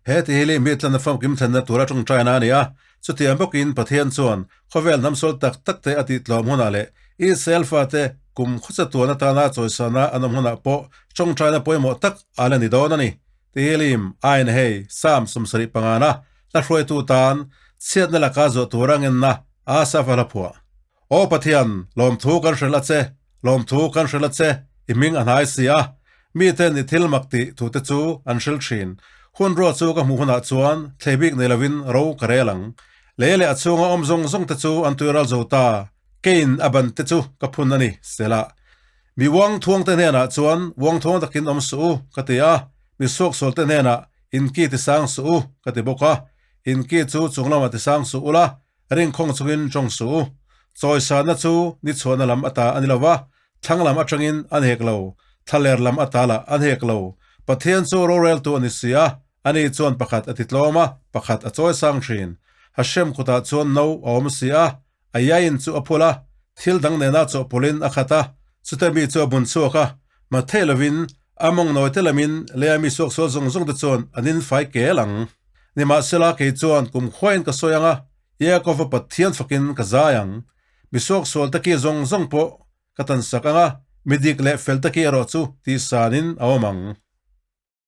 He ti hi lei mitlan a famkim thlenna tura tawngtaina a ni a. Chutiang bawkin Pathian chuan khawvel hnamsual tak tak te a tihtlawm hunah leh Israel fate kum khawcha tuan atana chawisana an awm hunah pawh tawngtaina pawimawh tak a la ni dawn a ni. Tehillim, Ain hei, Psalm 75na hla hruaitu tan chhiatna laka zawh tura ngenna Asaph a hla phuah. Aw Pathian, lawmthu kan hrelh a che, lawmthu kan hrelh a che, i hming a hnai si a. Miten i thil mak tih thute chu an hril thin. Hun ruah chu ka hmuh hunah chuan thlei bik nei lovin ro ka rel ang. Lei leh a chhunga awm zawng zawng te chu an tuiral zo ta, keiin a ban te chu ka phun a ni, Selah. Mi uangthuang te hnenah chuan uangthuang takin awm suh u, ka ti a, mi suaksual te hnenah in ki tisang suh u, ka ti bawk a. In ki chu chunglamah tisang suh ula, Ringkhawng chungin tawng suh u. Chawisanna chu ni chhuahna lam ata a ni lo va, thlang lam atangin an hek lo, thlaler lam ata lah an hek lo. Pathian chu roreltu a ni si a, ani chuan pakhat a ti tlawm a, pakhat a chawi sang thin. Hashem kutah chuan no a awm si a, a yain chu a phul a, thil dang nena chawhpawlhin a khat a, chute mi chu a bun chhuak a, mathei lovin a mawng nawi te lamin leia mi suaksual zawng zawng te chuan an infai kel ang. Nimahsela kei chuan kum khuain ka sawi ang a, Yaakova Pathian fakin ka zai ang. Mi suaksual te ki zawng zawng pawh ka tansak ang a, mi dik leh fel te ki erawh chu tihsanin a awm ang.